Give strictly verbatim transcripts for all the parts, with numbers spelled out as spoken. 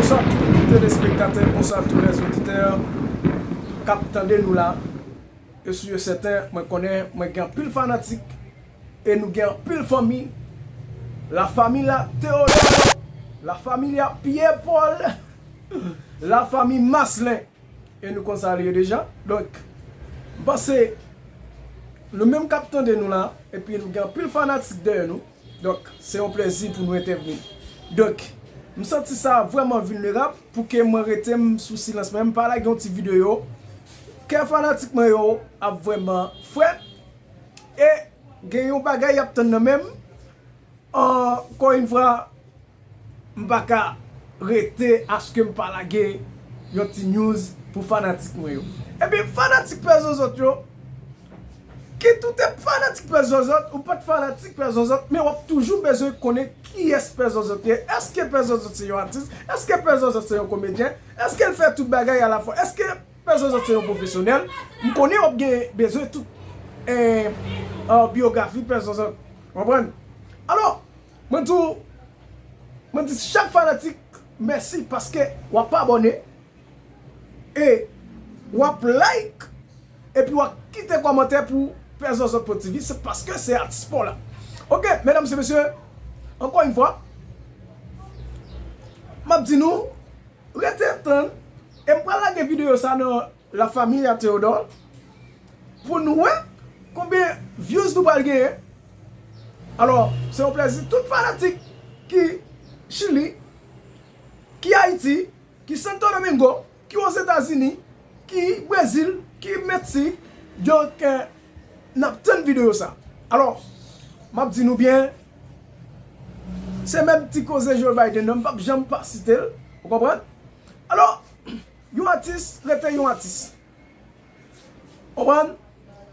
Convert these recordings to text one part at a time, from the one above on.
Bonsoir tout telespektatè, bonsoir tout les auditeurs k ap tande nou la. E si yo sèten, mwen konnen mwen gen anpil fanatik e nou gen anpil fanmi. La famille Théodore, la famille Pierre Paul, la famille Maslin. E nou konn sa li ye deja. Donk, m panse nou menm k ap tande nou la, epi nou gen anpil fanatik dèyè nou. Donk, se yon plezi pou nou entèvni. Donk, m santi sa vrèman vilnerab pou ke mwen rete m sou silans mwen, m pa lage yon ti videyo. Kè fanatik mwen yo ap vrèman frèt. E gen yon bagay y ap tann nan men m. Ankò yon fwa, m pa ka rete aske m pa lage yon ti news pou fanatik mwen yo. Epi fanatik Pè Zozòt yo, kit ou te fanatik Pè Zozòt, ou pa t fanatik Pè Zozòt, men w ap toujou bezwen konnen kiyès Pè Zozòt ye. Èske Pè Zozòt se yon atis? Èske Pè Zozòt se yon komedyen? Èske l fè tout bagay alafwa? Èske Pè Zozòt se yon pwofesyonèl? M konnen w ap gen bezwen tout, eh, eh, biyografi Pè Zozòt. Konprann? Alò, mwen di w, mwen di chak fanatik mèsi paske w ap abòne e w ap like epi w ap kite kòmantè pou Pè Zozòt Pro T V, se paske se atis pa w la. Oke, medam e mesye, ankò yon fwa, m ap di nou, rete tann, e m pral lage videyo sa nan La Famille Théodore pou nou wè konbyen views nou pral genyen. Alò, se yon plezi. Tout fanatik ki Chili, ki Ayiti, ki Santo Domingo, ki Ozetazini, ki Brezil, ki Meksik, donk, eh, n ap tann videyo sa. Alò, m ap di nou byen, se menm ti koze Joe Biden nan, m p ap janm pa site l, ou konprann? Alò, yon atis rete yon atis. Konprann?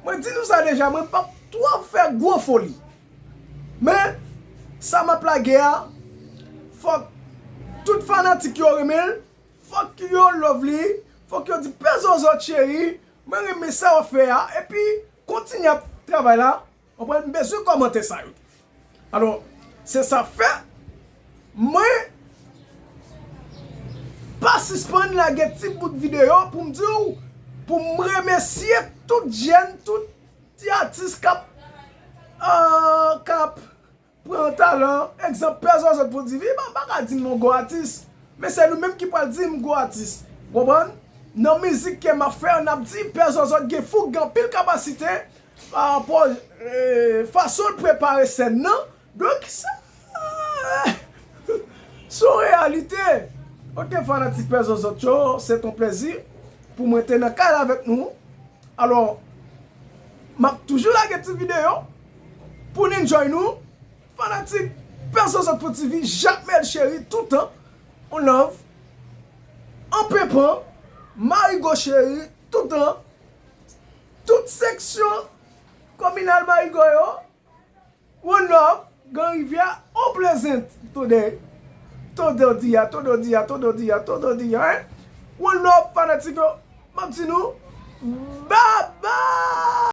Mwen di nou sa deja, mwen p ap twò fè gwo foli. Men, sa m ap lage a, fòk tout fanatik yo renmen l, fòk yo love li, fòk yo di Pè Zozòt cheri, mwen renmen sa w ap fè a, epi kontinye ap travay la. Konprann? M bezwen kòmantè sa yo. Alò, se sa fè, mwen pa sispann lage ti bout videyo pou m di w, pou m remèsye tout jèn, tout ti atis k ap, ah, k ap pran talan, egzanp, Pè Zozòt Pro T V, m pa ka di m yon gwo atis. Men se nou menm ki pral di m gwo atis. Konprann? Nan mizik ke m ap fè, n ap di Pè Zozòt gen fou, gen anpil kapasite, pa rapò, eh, fason l prepare sèn nan. Donk, sa, se yon reyalite. Oke, fanatik Pè Zozòt yo, se yon plezi pou mwen te nan kay la avèk nou. Alò, m ap toujou lage ti videyo pou n enjoy nou. Fanatik Pè Zozòt Pro T V, Jacmel cheri, toutan. On love. An penpan, Marigo cheri, toutan. Tout seksyon kominal Marigo yo. One love, Gran Rivyè, Eau Pleasant, today. Todo dia, todo dia, todo dia, todo dia, hein? One love, fanatik yo. M ap di nou, bye bye!